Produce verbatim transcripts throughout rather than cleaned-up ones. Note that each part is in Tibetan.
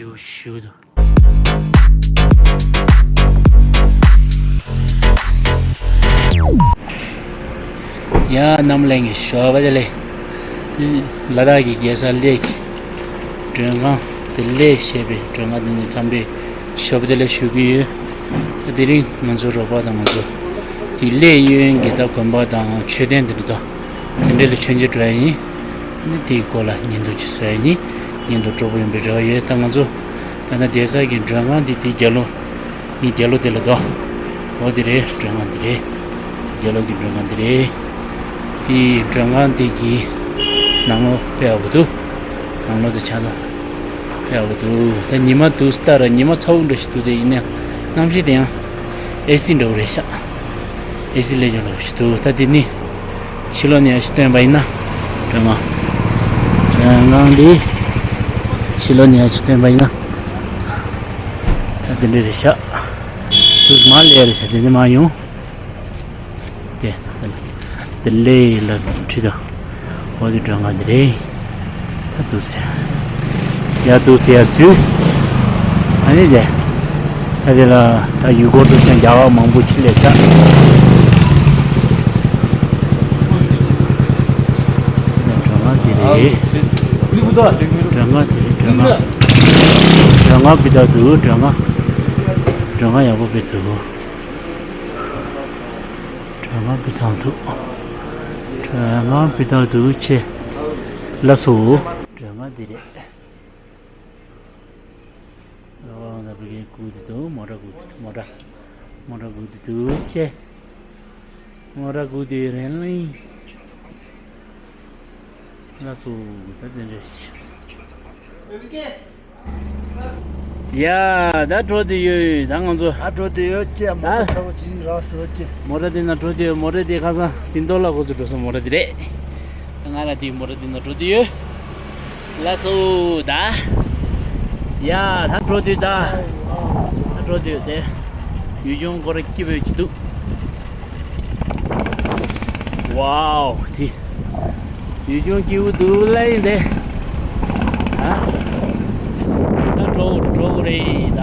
ཡོ་ཤུ་དང་། ཡ་རྣམ་གླིང་གི་ཞོགས་པ་དེ་ལས། ལ་དྭགས་ཀྱི་རྒྱལ་ས་གླེ་གི་མགྲོན་ཁང་དེ་ལས་བཤད་པའི་མགྲོན་ཁང་དེ་ནས་འཚམས་འདྲི་ཞོགས་པ་དེ་ལས་ཞུ་གི་ཡོད། ད་དེ་རིང་ང་ཚོ་རོགས་པ་དང་ང་ཚོ་དེ་གླེ་གཡས་གཡོན་གྱི་ད་དགོན་པ་དང་མཆོད་རྟེན་དེ་འདྲ་དང་དེ་འདྲ་ལ་མཆོད་མཇལ་འགྲོ་ཡ་ཡིན། ནི་དེའི་སྐོར་ལ་བརྙན་ཐུང་ཅིག་བཟོ་ཡ་ཡིན། བརྙན་ཐུང་སྤྲོ་པོ་ཡོང་པའི་རེ་བ་ཡོད། ད་ང་ཚོ་ད་ལྟ་བསྡད་ས་གི་མགྲོན་ཁང་འདི་དེའི་རྒྱབ་ལོགས། ངའི་རྒྱབ་ལོགས་དེ་ལ་དོ། འོ་དེ་རེད། མགྲོན་ཁང་དེ་རེད། དེ་རྒྱབ་ལོགས་ཀྱི་མགྲོན་ཁང་དེ་རེད། དེའི་མགྲོན་ཁང་དེ་གི་ནང་ལོགས་ཕེབས་ཡག་པོ་འདུག་ནང་ལོགས་དེ་ཆ་ཚང་ཕེབས་ཡག་པོ་འདུག་ད་ཉི་མ་འདུག་སྟ་ར་ཉི་མ་ཚ་བོ་འདྲ་ཞིག་འདུག་དེ་ཡིན་ན་ཡང་གནམ་གཤིས་དེ་ཡང་ཨེ་སི་འདྲ་བོ་རེད་ཤག་ཨེ་སི་ལས་ཀྱང་འདྲ་བོ་ཞིག་འདུག་ད་དེ་ནི་ཕྱི་ལོགས་ནས་ཡང་ཞིག་སྟོན་པ་ཡིན་ན་མགྲོན་ཁང་། མགྲོན་ཁང་འདི་ཕྱི་ལོགས་ནས་ཡང་ཞིག་སྟོན་པ་ཡིན་ན། ད་དེ་འདྲ་རེད་ཤག་དུས་མ་ལས་རེད་ཤག་དེ་ནི་མ་ཡོང་། དེ་དེ་ལས་ལ་ཁྲི་དང་། འོ་དེ་མགྲོན་ཁང་དེ་རེད། ད་འདུག་ཟེར། ཡ་འདུག་ཟེར་ཡ་འཛུལ། ཨ་ནི་དེ། ད་དེ་ལ་ད་ཡུལ་སྐོར་སློབ་ཆེན་རྒྱ་གར་མང་པོ་ཕྱི་ལས་ཤག་མགྲོན་ཁང་དེ་རེད། མགྲོན་ཁང་དེ་རེད། མགྲོན་ཁང་། མགྲོན་ཁང་སྤུས་དག་འདུག་མགྲོན་ཁང་། མགྲོན་ཁང་ཡག་པོ་སྤྲད་འདུག་མགྲོན་ཁང་སྤུས་ཚང་འདུག་མགྲོན་ཁང་སྤུས་དག་འདུག་ཆེ། ལགས་སོ། མགྲོན་ཁང་འདི་རེད། རོགས་ལ་བི་གའི་སྒུག་བསྡད་འདུག་མོ་ཊ་སྒུག་བསྡད་འདུག་མོ་ཊ། མོ་ཊ་སྒུག་བསྡད་འདུག་ཆེ། མོ་ཊ་སྒུག་བསྡད་རན་ལིང་། ལགས་སོ། ད་དེ་འདྲ་ཞིག་ཡ། ད་འགྲོ་དུས་ཡོད། ད་ང་ཚོ། ད་འགྲོ་དུས་ཡོད་ཅེ། མོ་ཊ་ཚ་བོ་ཅིག་རག་སོང་ཅེ། མོ་ཊ་དེ་ན་འགྲོ་དུས་ཡོད། མོ་ཊ་དེ་ཁ་སང་ཟིན་ཐོ་ལ་ཁོ་ཚོ་འགྲོ་སོང་། མོ་ཊ་དེ་རེད། ང་རང་དེའི་མོ་ཊ་དེ་ན་འགྲོ་དུས་ཡོད། ལགས་སོ་ད། ཡ་ད་འགྲོ་དུས་ད། ད་འགྲོ་དུས་དེ། ཡུལ་ལྗོངས་སྐོར་སྐྱིད་པོ་ཅིག་འདུག་ཝའོ་དེ། ཡུལ་ལྗོངས་སྐྱིད་པོ་འདུག་ལ་ཡིན་ཏེ། ཨ། ད་འགྲོ་འགྲོ་རེད་ད།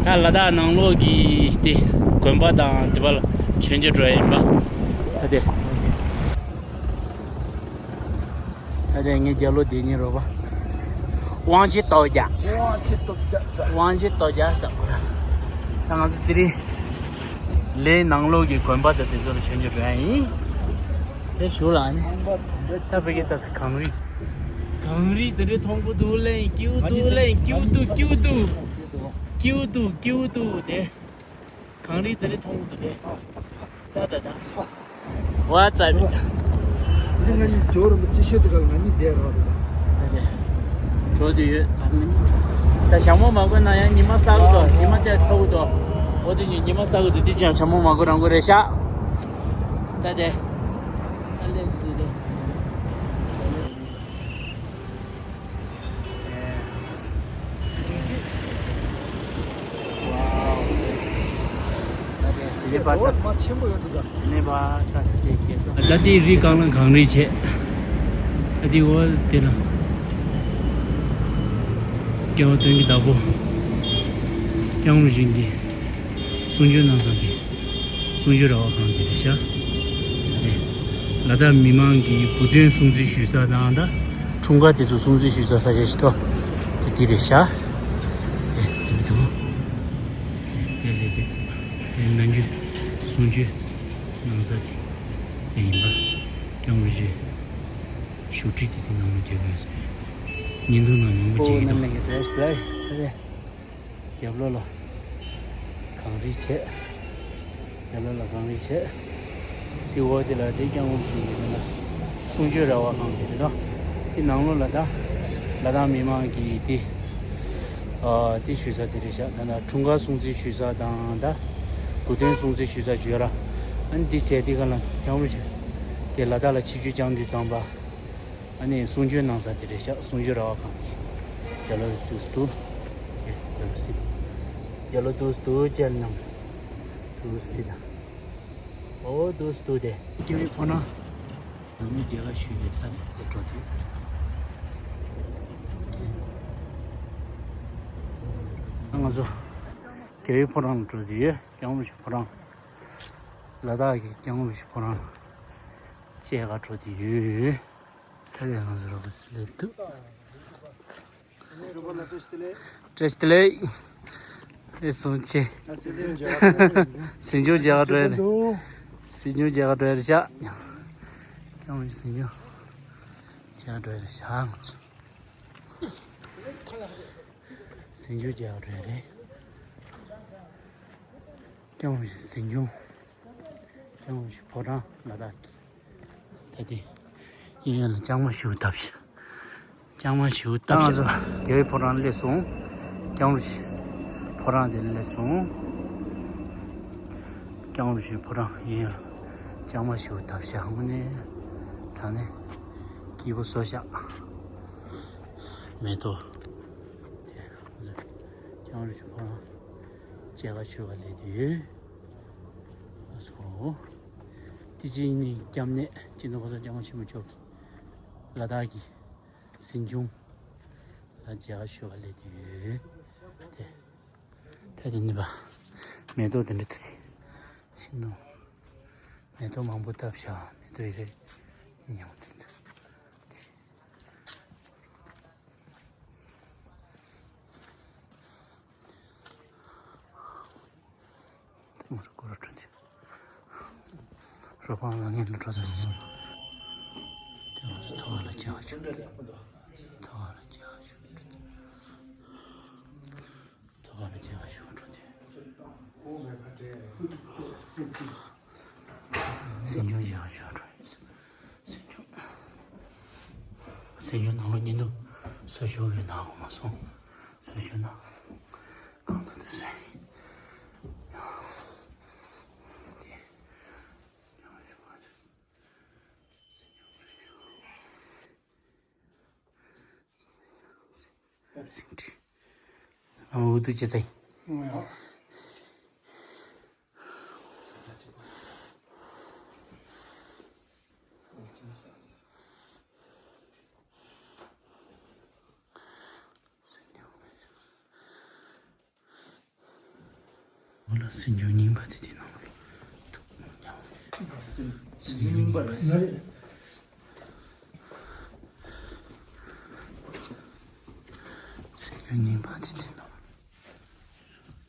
ད་ལ་དྭགས་ནང་ལོགས་ཀྱི་དེ་དགོན་པ་དང་དེ་པ་ལ་མཆོད་མཇལ་འགྲོ་ཡ་ཡིན་པ། ད་དེ། ད་དེ་ངའི་རྒྱབ་ལོགས་དེ་ཉིན་རོ་པ། དབང་ཆེན་སྟོབས་རྒྱལ། དབང་ཆེན་སྟོབས་རྒྱལ་ཟེར། དབང་ཆེན་སྟོབས་རྒྱལ་ཟེར། ད་ང་ཚོ་དེ་རིང་། ལའི་ནང་ལོགས་ཀྱི་དགོན་པ་དང་དེ་ཚོ་ལ་མཆོད་མཇལ་འགྲོ་ཡ་ཡིན། དེ་ཞུ་ལ་ཨ་ནི། ད་བོད་ཀྱི་ད་ད་གངས་རི། གངས་རི་དེ་འདྲའི་མཐོན་པོ་འདུག་ལེ། སྐྱིད་པོ་འདུག་ལེ། སྐྱིད་པོ་འདུག་སྐྱིད་པོ་འདུག་སྐྱིད་པོ་འདུག་སྐྱིད་པོ་འདུག་དེ། གངས་རི་དེ་འདྲའི་མཐོན་པོ་འདུག་དེ། ད་ད་ད། ཝ་ཙ་པི། འདི་ང་གཉིས་ཇོ་རིན་པོ་ཆེ་ཤོད་དེ་ག་ལ་ང་གཉིས་བསྡད་རོགས་དེ་ད། འགྲོ་དུས་ཡོད། ད་ཞྭ་མོ་མ་གོན་ན་ཡང་ཉི་མ་སྲ་གི་འདུག་ཉི་མ་དེ་ཚ་གི་འདུག་འོ་དེ་ཉི་ཉི་མ་སྲ་གི་འདུག་དེ་ཅང་ཞྭ་མོ་མ་གོན་རང་གོ་རེད་ཤག་ད་དེ། ད་ལེ་དེ་དེ། ད་ལྟའི་རི་སྒང་ལ་གངས་རི་བྱས། ད་ལྟའི་འོ་དེ་ལ་སྐྱེ་བ་དོན་གྱི་བདག་པོ་སྐྱབས་མགོན་རིན་པོ་ཆེ་གི་གསུང་ཆོས་གནང་ས་གི་གསུང་ཆོས་ར་བ་ཁང་དེ་རེད་ཤག་དེ་ལ་དྭགས་མི་མང་གི་དགུ་སྟོན་སྲུང་བརྩི་ཞུ་ས་དང་ད་འཁྲུངས་སྐར་དེ་ཚོ་སྲུང་བརྩི་ཞུ་ས་ས་ཆ་ཞིག་ཐོག་དེ་དེ་རེད་ཤག་དེ་དེ་མི་ཐུབ། དེ་དེ་དེ་དེ་ནམ་རྒྱུན་གསུང་ཆོས་གནང་ས་དེ་དེ་ཡིན་པ། སྐྱབས་མགོན་རིན་པོ་ཆེ་བཞུགས་ཁྲི་དེ་དེ་ནང་ལ་བརྒྱབ་ཡོད་ཟེར། བརྙན་ཐུང་ནང་མང་པོ་ཅིག་ཡིན་འདུག་རྒྱབ་ལོགས་ལ་གངས་རི་བྱས། རྒྱབ་ལོགས་ལ་གངས་རི་བྱས། དེ་འོག་དེ་ལ་དེ་སྐྱབས་མགོན་ཞིག་ཡོད་ན་གསུང་ཆོས་ར་བ་ཁང་དེ་རེད་དོ། དེ་ནང་ལོགས་ལ་ད་ལ་དྭགས་མི་མང་གིས་དེ་ཨ་དེ་ཞུ་ས་དེ་རེད་ཤག་ད་ལྟ་འཁྲུངས་སྐར་སྲུང་བརྩི་ཞུ་ས་དང་ད་དགུ་སྟོན་སྲུང་བརྩི་ཞུ་ས་ཅིག་ཡོད་ར། ཨ་ནི་དེ་བྱས་དེ་ག་ལ་སྐྱབས་མགོན་ཞིག་དེ་ལ་དྭགས་ལ་ཆིབས་བསྒྱུར་བསྐྱངས་དུས་ཙམ་པ། ཨ་ནི་གསུང་ཆོས་གནང་ས་དེ་རེད་ཤག་གསུང་ཆོས་ར་བ་ཁང་གི་རྒྱབ་ལོགས་དུས་སུ་དུ། རྒྱབ་ལོགས་སི་དུ། རྒྱབ་ལོགས་དུས་སུ་དུ་ཅན་ནམ། དུས་སི་དང་། འོ་དུས་སུ་དུ་དེ། རྒྱལ་བའི་ཕོ་ཉ། བོད་མི་རྒྱལ་ཁ་ཞུས་པའི་ས་ནས་དེ་འགྲོ་དུས། ང་ཚོ་རྒྱལ་བའི་ཕོ་བྲང་ལ་འགྲོ་དུས་ཡོད། སྐྱབས་མགོན་རིན་པོ་ཆེ་ཕོ་བྲང་། ལ་དྭགས་ཀྱི་སྐྱབས་མགོན་རིན་པོ་ཆེ་ཕོ་བྲང་མཇལ་ག་འགྲོ་དུས་ཡོད། ད་ལྟ་ང་ཚོ་རོགས་པ་སླེབས་འདུག་བཀྲ་ཤིས་བདེ་ལེགས། བཀྲ་ཤིས་བདེ་ལེགས། ཨེ་སོང་ཆེ། གཟིམ་ཆུང་མཇལ་ག་འགྲོ་ཡ་རེད། གཟིམ་ཆུང་མཇལ་ག་འགྲོ་ཡ་རེད་ཤག་སྐྱབས་མགོན་གཟིམ་ཆུང་མཇལ་ག་འགྲོ་ཡ་རེད་ཤག་ང་ཚོ། གཟིམ་ཆུང་མཇལ་ག་འགྲོ་ཡ་རེད། སྐྱབས་མགོན་གཟིམ་ཆུང་། སྐྱབས་མགོན་ཕོ་བྲང་ལ་དྭགས་ཀྱི། ད་དེ་གཡས་གཡོན་ལ་ལྕང་མ་ཞིག་བཏབ་ཤག་ལྕང་མ་ཞིག་བཏབ་ཤག་ང་ཚོ་རྒྱལ་བའི་ཕོ་བྲང་སླེབས་སོང་། སྐྱབས་མགོན་ཕོ་བྲང་དེ་སླེབས་སོང་། སྐྱབས་མགོན་ཕོ་བྲང་གཡས་གཡོན་ལ་ལྕང་མ་ཞིག་བཏབ་ཤག་དངོས་གནས་དྲང་གནས་སྐྱིད་པོ་བཟོས་ཤག་མེ་ཏོག་དེ་ང་ཚོ་སྐྱབས་མགོན་ཕོ་བྲང་མཇལ་ཁ་ཞུ་བ་སླེབས་ཡོད། ཨ་སོ། དེ་ཅི་ནི་སྐྱབས་གནས་སྤྱི་ནོར་གོང་ས་སྐྱབས་མགོན་ཆེན་པོ་མཆོག་གི་ལ་དྭགས་ཀྱི་གཟིམ་ཆུང་ལ་མཇལ་ཁ་ཞུ་བ་སླེབས་ཡོད། དེ་ད་དེ་ནི་པ་མེ་ཏོག་དེ་འདྲ་དེ་ཤིང་སྡོང་། མེ་ཏོག་མང་པོ་བཏབ་ཤག་མེ་ཏོག་ཡི་རེད། ཉུང་དེ་འདྲ། དེ་མོ་སྐོར་ར་འགྲོ་དུས། རོ་ཕང་ལ་ངན་འགྲོ་ས་སོང་། དེ་མོ་ཐོག་ལ་ཅག་ཆུ། ཐོག་ལ་ཅག་ཆུ། ཐོག་ལ་ཅག་ཆུ་འགྲོ་དུས། གཟིམ་ཆུང་ཅག་ཆུ་འགྲོ་ཡིན། གཟིམ་ཆུང་། གཟིམ་ཆུང་ནང་ལོགས་ཉིན་དུ་གསོལ་ཞུ་ཡོད་ན་གོ་མ་སོང་། གསོལ་ཞུ་ན་གང་དུ་འདུག་ཟེར། ཟིན་བྲིས། ཨ་འུ་ཐུག་ཅི་ཟེར། འོ་ལ་སྲིན་ཆུང་རྙིང་པ་དེ་དེ་ནང་ལ་འདུག་སྲིན་ཆུང་རྙིང་པ་དེ། སྲིན་ཆུང་རྙིང་པ་དེ་དེ་ནང་།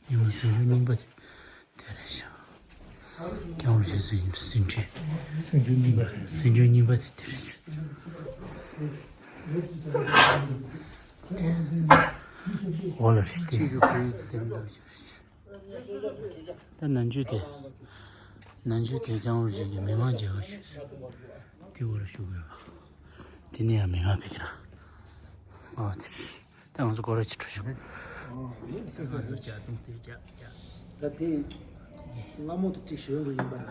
ཉི་མ་སྲིན་ཆུང་རྙིང་པ་དེ་དེ་རེད་ཤག་སྐྱབས་མགོན་ཆེན་སྲིད་འཛིན་སྲིད་འཛིན་རྙིང་པ་སྲིད་འཛིན་རྙིང་པ་དེ་དེ་རེད་ཤག་འོ་ལ་རེད་དེ། ད་ནམ་རྒྱུན་དེ། ནམ་རྒྱུན་དེ་སྐྱབས་མགོན་ཆེན་གྱི་མི་མང་མཇལ་ཁ་ཞུས་སོང་། དེ་འོ་ལ་ཞུ་དགོས་པ། དེ་ནས་ཡང་མི་མང་ཕེབས་ཀྱི་ར། ཨོ་དེ་རེད། ད་ང་ཚོ་སྒོ་ར་ཅིག་འགྲོ་ཤོག་ད་དེ་སྔ་མོ་དེ་ཅིག་ཞོན་དགོས་ཡིན་པ་ར།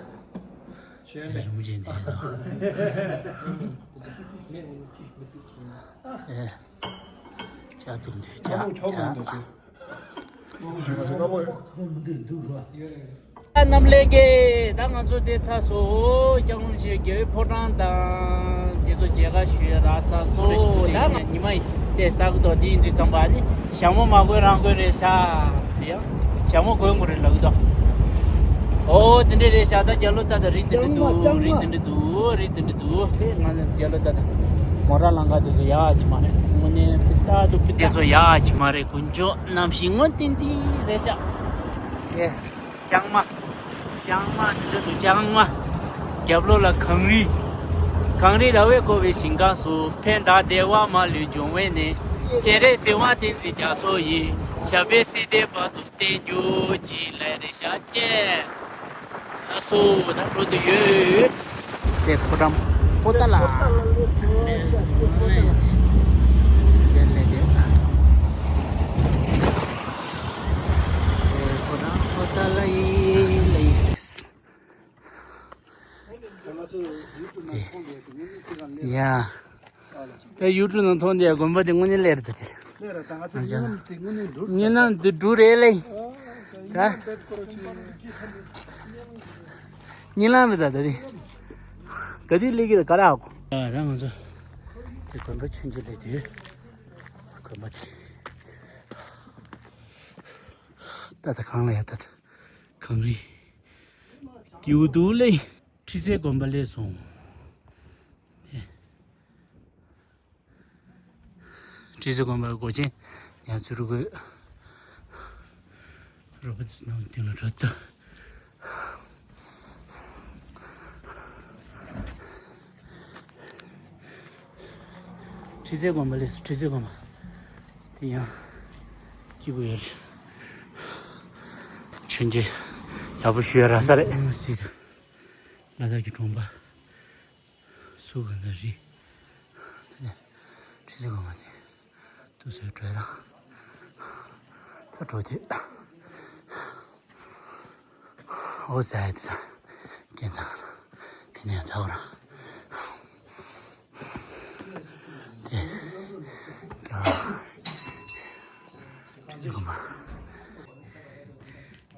ཞོན་པས། རིན་པོ་ཆེ་འདི་ལ། ཨེ། ཅག་ཏུ་འདི་ཅག་ཅག་རྣམ་ལྷན་རྒྱས། ད་ང་ཚོ་དེ་ཚར་སོང་། སྐྱབས་མགོན་ཆེན་རྒྱལ་བའི་ཕོ་བྲང་དང་དེ་ཚོ་མཇལ་ཁ་ཞུ་ཡ་རག་ཚར་སོང་། ད་ང་ཉི་མ་དེ་ས་གི་ཐོག་འདི་ཡིན་དུས་ཙམ་པ་ནི་ཞྭ་མོ་མ་གོན་རང་གོན་རེད་ཤག་དེ་ཡང་ཞྭ་མོ་གོན་དགོས་རེད་ལབ་ཀྱི་འདུག་ཨོ་དེ་འདྲ་རེད་ཤག་ད་རྒྱ་ལོ་ད་ད་རི་དེ་འདྲ་འདུག་རི་དེ་འདྲ་འདུག་རི་དེ་འདྲ་འདུག་དེ་ང་ཚོ་རྒྱ་ལོ་ད་ད་མོ་ཊ་ལང་ཀ་དེ་ཚོ་ཡག་ཅིག་མ་རེད། དངོས་གནས་ཕི་ཏ་དུ་ཕི་ཏ་དེ་ཚོ་ཡག་ཅིག་མ་རེད། དཀོན་མཆོག་གནམ་གཤིས་དངོས་ཏན་ཏན་རེད་ཤག་ཨེ། ལྕང་མ། ལྕང་མ་འདི་འདྲ་འདུག་ལྕང་མ། རྒྱབ་ལོགས་ལ་གངས་རི། གངས་རི་ར་བས་བསྐོར་བའི་ཞིང་ཁམས་སུ། ཕན་དང་བདེ་བ་མ་ལུས་འབྱུང་བའི་གནས། སྤྱན་རས་གཟིགས་དབང་བསྟན་འཛིན་རྒྱ་མཚོ་ཡི། ཞབས་པད་སྲིད་མཐའི་བར་དུ་བརྟན་གྱུར་ཅིག་ལབ་རེད་ཤག་ཅེས། ལགས་སོ། ད་འགྲོ་འདོད་ཡོད། སའི་ཕོ་བྲང་པོ་ཏཱ་ལ། སའི་ཕོ་བྲང་པོ་ཏཱ་ལ་ཡི་ལ་ཡིས། ཡ། ད་ཡུ་ཊུབ་ནང་མཐོང་དེ་དགོན་པ་དེ་དངོས་གནས་སླེབས་རེད་ད་དེ། སླེབས་རེད་ད། ང་ཚོ་ཨ་ཅག་རྨི་ལམ་དེ་དངོས་གནས་འདུག་རྨི་ལམ་དེ་འདུག་རེད་ལེ། ད་རྨི་ལམ་རེད་ད་ད་དེ། ག་དུས་སླེབས་ཀྱི་རེད་ག་རེ་ཨ་ཁུ། ཨ་ད་ང་ཚོ་དེ་དགོན་པ་ཆུང་ཆུང་སླེབས་དུས་དགོན་པ་དེ། ད་ད་གང་ལ་ཡ་ད་ད་གངས་རི་སྐྱིད་པོ་འདུག་ལེ། ཁྲི་སེ་དགོན་པ་སླེབས་སོང་། ཁྲི་སེ་དགོན་པའི་སྒོ་ཆེན་ཡང་ཚུར་རུ་དགོས། རོགས་པ་ཚོ་ནང་དོན་ལ་འགྲོ་ད། ཁྲི་སེ་དགོན་པ་ལས་ཁྲི་སེ་དགོན་པ་དེ་ཡང་སྐྱིད་པོ་ཡོད་རེད། མཆོད་མཇལ་ཡག་པོ་ཞུ་ཡ་རག་ས་རེད། ཨ་སྲིད། ལ་དྭགས་ཀྱི་གྲོང་པ། སུ་ག་ན་རི། དེ་ནས་ཁྲི་སེ་དགོན་པ་དེ་དུ་སོའི་བྲོས་ར། ད་འགྲོ་དུས་ཨོ་ཟ་ཡ་དེ་དང་སྐྱེན་ཚང་དེ་ནས་ཚ་བ་ར། དེ་ཁྲི་སེ་དགོན་པ།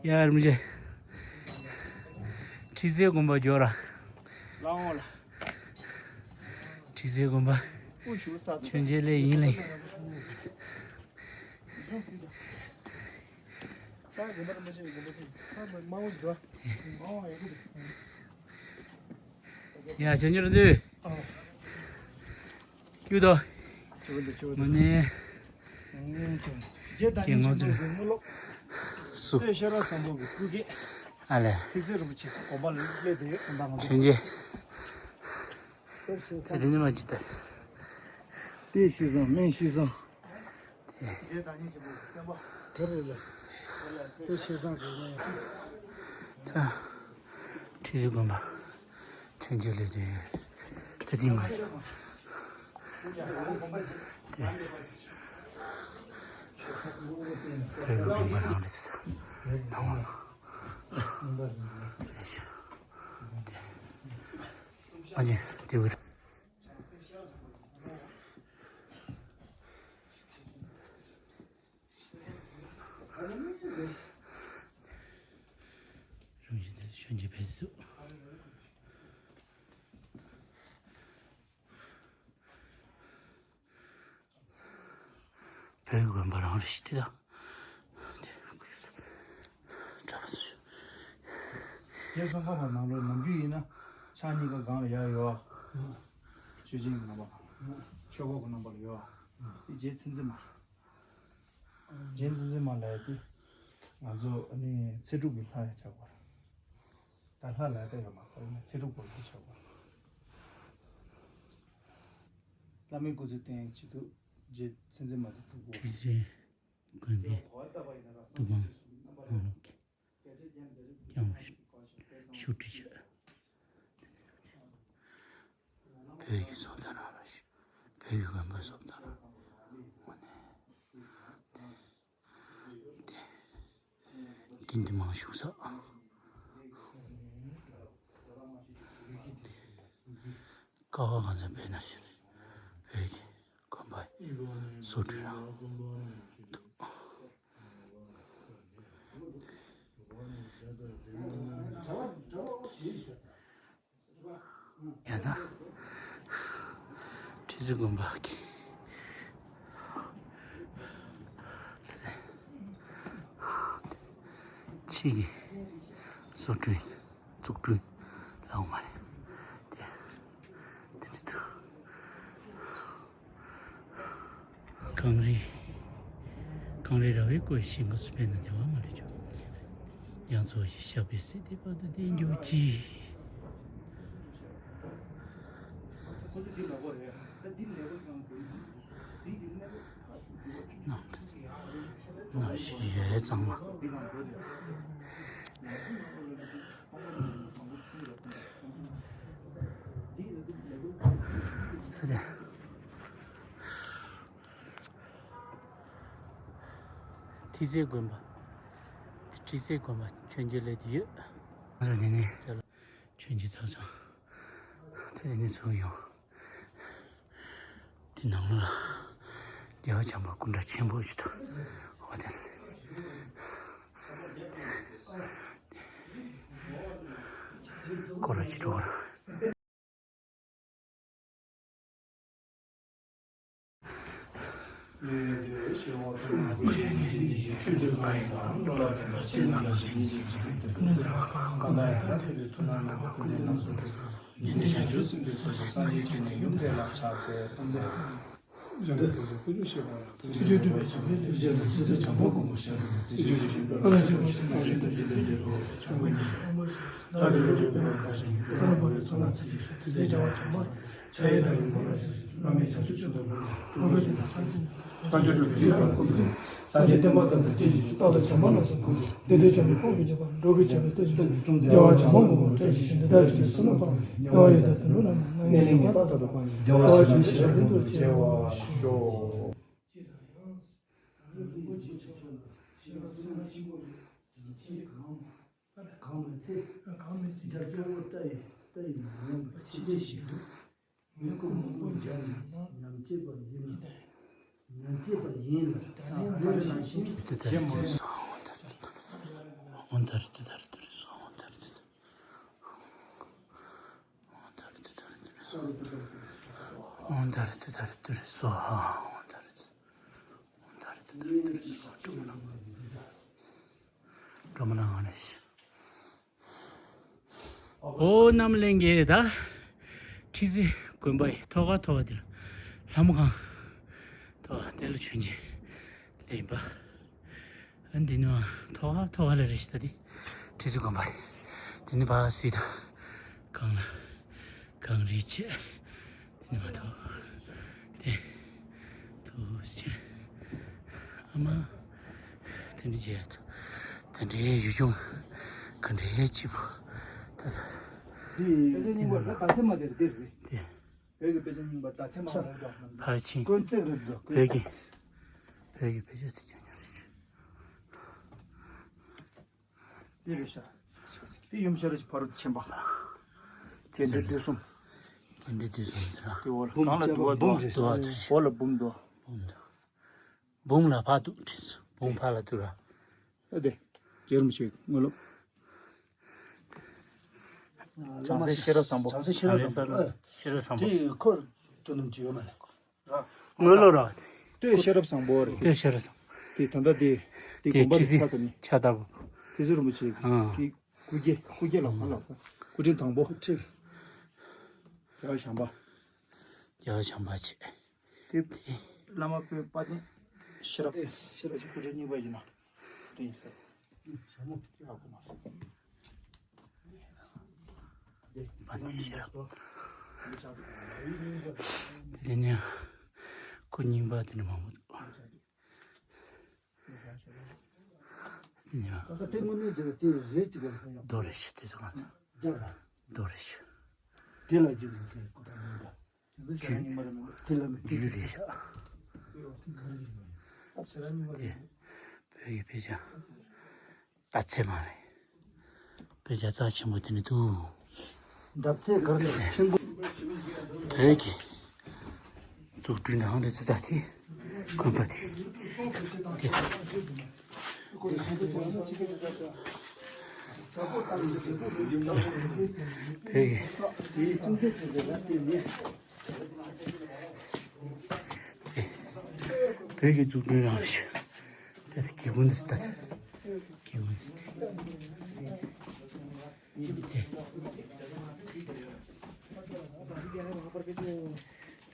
ཡར་མི་རྗེ། ཁྲི་སེ་དགོན་པ་འགྱོ་ར། ལའོ་ལ། ཁྲི་སེ་དགོན་པ། ཨུ་ཞུ་ས་དེ། མཆོད་མཇལ་ལས་ཡིན་ལེ། ས་དགོན་པ་རིན་པོ་ཆེ་གི་དགོན་པ་དེ། ས་དམའ་བོ་ཞིག་འདུག་ཨོ་ཡག་པོ་འདུག་ཡ་ཞལ་ཉུལ་དུས། ཨོ། ཀྱུ་དོ། ཅོ་འདི་ཅོ་མ་འདི། ནི། ཨང་ཅོ། རྗེ་བདག་ཉིད་ཆེན་པོའི་དགུང་ལོ། སུ། སྟོད་ཤེས་རབ་བཟང་པོ་གི་སྐུ་སྐྱེ། ཨ་ལས། ཐེག་སེ་རིན་པོ་ཆེ་དགོན་པ་ལ་སླེབས་དེ་ཡོད་ད་ང་ཚོ། ཆོས་རྗེ། ད་དེ་ནི་མ་ཅི་ལྟར། དེ་ཤི་སང་སྨན་ཤི་སང་། རྗེ་བདག་ཉིད་ཆེན་པོའི་བསྟན་པ། ག་རེ་ལ། དེ་ཤི་སང་གི་ནི། ད། ཁྲི་སེ་དགོན་པ། ཆོས་རྗེ་ལས་དེ། ད་དེ་མ། དེ། བོད་ཀྱི་དགོན་པ་རང་རེད་ས། ནང་བ། ཨ་ཅེ་དེ་བར། རང་བཞིན་དེ་ཚོ་ཞོན་གྱི་བས་འདུག་བོད་ཀྱི་དགོན་པ་རང་རེད་ཤི་དེ་དང་། དེ་དགོས་སོ། གྲྭ་པ་ཚོ། རྗེ་ཙོང་ཁ་པ་ནང་ལོགས་ནམ་རྒྱུན་ཡིན་ན་ཕྱག་གཉིས་ཀ་སྒང་ལ་ཡར་ཡོད། མཆོད་སྦྱིན་གྱི་རྣམ་པ་དང་། ཆོས་འཁོར་གྱི་རྣམ་པ་ལ་ཡོད། དེ་རྗེ་ཚེ་འཛིན་མ། རྗེ་ཚེ་འཛིན་མ་ལ་ཡ་དེ། ང་ཚོ་ཨ་ནི་ཚེ་སྒྲུབ་ཀྱི་ལྷ་ཡ་ཆགས་པ་རེད། ད་ལྷ་ལ་ཡ་ད་ཡོད་མ་རེད། ཚེ་སྒྲུབ་སྐོར་གྱི་ཆགས་པ་རེད། བླ་མའི་སྐུ་ཚེ་བརྟན་ཡག་ཆེད་དུ་རྗེ་ཚེ་འཛིན་མ་དེ་ཐུགས་དགོངས། ཁྲི་སེ་དགོན་པའི་ཐུགས་དགོངས་གནང་ལུགས་ཀྱི་ཀྱང་ཞུ་ཁྲིད་བྱས། བོད་ཀྱི་བཟོ་ལྟ་རང་རེད། བོད་ཀྱི་དགོན་པ་བཟོ་ལྟ་རང་རེད། དེ་འདི་མང་ཤུགས་ས། ཀ་བ་གང་ཚ་བོད་ན་ཞིག་བོད་ཀྱི་དགོན་པ་བཟོ་སྐྲུན་རང་འདུག་ཡ་ད། ཁྲི་སེ་དགོན་པ་གི་ཕྱི་གི་བཟོ་སྐྲུན་བཙུགས་སྐྲུན་ལའོ་མ་རེད་དེ། དེ་འདྲ་འདུག་གངས་རི། གངས་རི་ར་བས་བསྐོར་བའི་ཞིང་ཁམས་སུ་དཔེར་ན་བདེ་བ་མ་ལུས་འབྱུང་། རྒྱ་མཚོ་ཞེས་བྱ་བའི་སྲིད་དེ་བར་དུ་བདེ་འགྱུར་གྱིས། ནང་དུ་ནང་ཞིག་ཡོད་ཙང་མ། ད་དེ། ཁྲི་སེ་དགོན་པ། ཁྲི་སེ་དགོན་པ་མཆོད་མཇལ་སླེབས་ཀྱི་ཡོད། ང་ཚོ་འདི་ནས་མཆོད་མཇལ་ཚར་སོང་། ད་འདི་ནས་ཚུར་ཡོང་། དེ་ནང་ལ་རྒྱལ་བ་བྱམས་པ་སྐུ་འདྲ་ཆེན་པོ་ཞིག་འདུག་འོ་དེ་ལ་སྐོར་ར་ཅིག་འགྲོ་གི་རེད། གང་མི་ཚེ། གང་མི་ཚེ། འདྲ་སྐྱེ་བོ་ལྟ་ཡི་ལྟ་ཡི་མ་ཡིན་པ་ཕྱི་རྗེས་བཞིན་དུ། མི་རྒོད་མང་པོ་མཇལ་ནས་ཉམས་སྐྱེས་པ་ཡིན་ལ། ཉམས་སྐྱེས་པ་ཡིན་ལ། ད་ནི་ང་རང་བཞིན་གྱིས་རྗེད་མ་ཡོང་། འོ་ད་རེད། འོ་ད་རེད། འོ་ད་རེད། འོ་ད་རེད། འོ་ད་རེད། འོ་ད་རེད། འོ་ད་རེད། སོ་ཧ། འོ་ད་རེད། འོ་ད་རེད། འོ་ད་རེད། སོ་ཧ། སྒྲོལ་མ་ལ། སྒྲོལ་མ་ལ་ང་ནས། ཨོ་རྣམ་གླིང་གི་ད་ཁྲི་ཟུར་དགོན་པ་ཡི་ཐོག་ཁ་ཐོག་ཁ་དེ་ལ་ལྷ་མོ་ཁང་ཐོག་དེ་ལ་བྱོན་གྱི་ལེན་པ། ཨ་འདི་ནི་ཐོག་ཁ་ཐོག་ཁ་ལ་རེ་ཞིག་ད་དེ་ཁྲི་ཟུར་དགོན་པ་ཡི་དེ་ནི་བ་སི་ད་གང་ལ་གང་རེ་བྱས། དེ་ནི་མ་ཐོག་དེ་ཐུགས་རྗེ་ཨ་མ། དེ་འདྲའི་རྒྱལ་དེ་འདྲའི་ཡུལ་ལྗོངས་ག་འདྲའི་སྐྱིད་པོ་ད་ད། དེ་དེ་རྙིང་པ་ད་ཚེ་མ་དེར་དེར་རེད། དེ་བོད་ཀྱི་དཔེ་ཆ་རྙིང་པ་ད་ཚེ་མ་ཕར་ཕྱིན་དཀོན་བརྩེགས་རེད་འདུག་བོད་ཀྱི་བོད་ཀྱི་དཔེ་ཆ་དེ་ཀྱང་ཉོ་རེད། འདི་རེད་ཤག་འདི་ཡུམ་ཤ་ར་ཞིག་ཕ་རོལ་ཏུ་ཕྱིན་པ། རྒྱས་འབྲིང་བསྡུས་གསུམ། རྒྱས་འབྲིང་བསྡུས་གསུམ་ཟེར་ར། དེ་འོག་ལ་གང་ལ་འདུག་བ། འདུག་བ། འདུག་བ། འདུག་འོག་ལ་འབུམ་འདུག་འབུམ་འདུག་འབུམ་ལ་ཕ་འདུག་བྲིས་སོང་། འབུམ་ཕ་ལ་འདུག་ར། ཨ་དེ། རྒྱལ་རིན་པོ་ཆེ་དངོས་སློབ། བྱང་སེམས་ཤེས་རབ་བཟང་པོ། བྱང་སེམས་ཤེས་རབ་བཟང་པོ། ཨ། ཤེས་རབ་བཟང་པོ། དེ་ཁོ་དོ་སྣང་ཅིག་ཡོད་མ་རེད། ར། དངོས་སློབ་ར། ལྟོས་ཤེས་རབ་བཟང་པོ་རེད། ལྟོས་ཤེས་རབ་བཟང་པོ། དེ་ད་ལྟ་དེ། དེ་དགོན་པ་དེ་ཕྱག་བཏབ་ནས། ཕྱག་བཏབ། ཁྲི་ཟུར་རིན་པོ་ཆེ་གི་སྐུ་སྐྱེ། སྐུ་སྐྱེ་ལ་མ་ལགས། སྐུ་ཕྲེང་དང་པོ། སྐུ་ཕྲེང་། རྒྱལ་བ་བྱམས་པ། རྒྱལ་བ་བྱམས་པ་བྱས། དེ། བླ་མ་པོའི་དཔལ་ལྡན་ཤེས་རབ། ཤེས་རབ་ཀྱི་སྐུ་ཕྲེང་གཉིས་པ་ཡིན་ན། དེ་ཡིན་ས། ཡག་པོ་མ་སོང་། དཔལ་ལྡན་ཤེས་རབ། དེ་ནས་སྐུ་རྙིང་པ་དེ་འདྲ་མང་པོ་འདུག་དེ་ནས་ད་ལྟ་དེ་དངོས་གནས་ཟེར་བ་དེ་རེད་ཅིག་ཡང་ཡང་། རྡོ་རེད་ཤག་དེ་ཚོ་གང་ཚོ། རྒྱ་ར། རྡོ་རེད་ཤག་དེ་ལ་རྒྱུ་ཡིན་མཁན་ཁོ་ཐག་མིན་པ། རྒྱུ། དེ་ལ་མི། རྒྱུ་རེད་ཤག་དེ་བོད་ཀྱི་དཔེ་ཆ། ད་ཚད་མ་རེད། དཔེ་ཆ་རྩ་ཆེན་པོ་དེ་ནི་འདུག་འདབ་ཚད་གར་ལས་ཆེན་པོ། བོད་ཀྱི་འཛུགས་སྐྲུན་ནང་དུ་ཚུད་ད་དེ་དགོན་པ་དེ། དེ། དེ། བོད་ཀྱི། བོད་ཀྱི་འཛུགས་སྐྲུན་རང་བཞིན། ད་ལྟ་སྒེའུ་ཁུང་འདི་ལྟ། སྒེའུ་ཁུང་འདི་ལྟ། ད་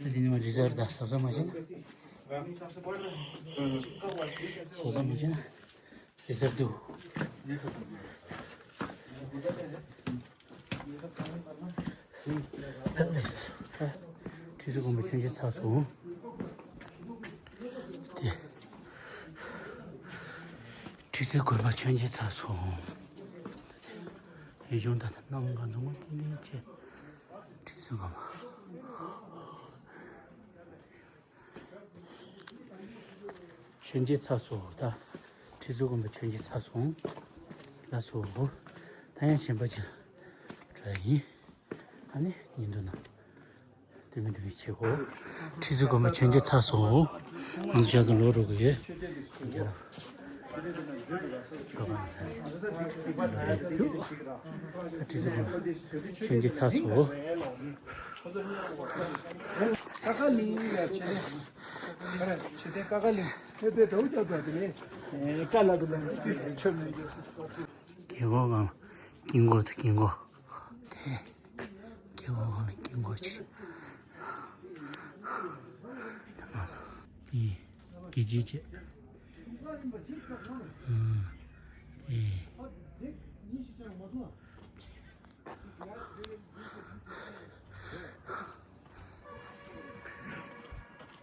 འདི་ནི་མ་རི་ཟར་ད་ཟབ་ཟབ་མ་བྱས་ན། ཟབ་ཟབ་མ་བྱས་ན། རི་ཟར་འདུག་ད་ལས་ཁྲི་ཟུར་དགོན་པ་མཆོད་མཇལ་ཚར་སོང་། དེ། ཁྲི་ཟུར་དགོན་པ་མཆོད་མཇལ་ཚར་སོང་། ཡུལ་ལྗོངས་ད་ལྟ་སྣང་བ་འདུག་མ་ཏན་ཏན་བྱས། ཁྲི་ཟུར་དགོན་པ། མཆོད་མཇལ་ཚར་སོང་། ད་ཁྲི་ཟུར་དགོན་པ་མཆོད་མཇལ་ཚར་སོང་། ལགས་སོ། ད་ཡང་གཞན་པ་ཅིག་འགྲོ་ཡ་ཡིན། ཨ་ནི་ཉིན་ཐོ་ནང་སྟོན་མི་འདུག་པའི་ཆེ་གོ། ཁྲི་ཟུར་དགོན་པ་མཆོད་མཇལ་ཚར་སོང་། ང་ཚོ་ཞག་ཙམ་ལོག་འགྲོ་གི་ཡོད། རྒྱལ་རབས། རོགས་པ་མ་ཚར་རེད། ད་ཁྲི་ཟུར་དགོན་པ་མཆོད་མཇལ་ཚར་སོང་། ཀ་ཁ་གླིང་ལ་མཆོད་རྟེན། མཆོད་རྟེན་ཀ་ཁ་གླིང་། དེ་དེ་དྲོ་རྒྱག་དང་དེ་ནས་སྐྲ་ལ་དུ་ལ་ཆོད་མི་འདུག་རྒྱལ་པོ་གང་དཀྱིལ་འཁོར་དུ་དཀྱིལ་འཁོར་དེ་རྒྱལ་པོ་གང་ལ་དཀྱིལ་འཁོར་ཅིག་དེ་རྒྱལ་སྤྱིའི་ཆེད། ཨ། དེ།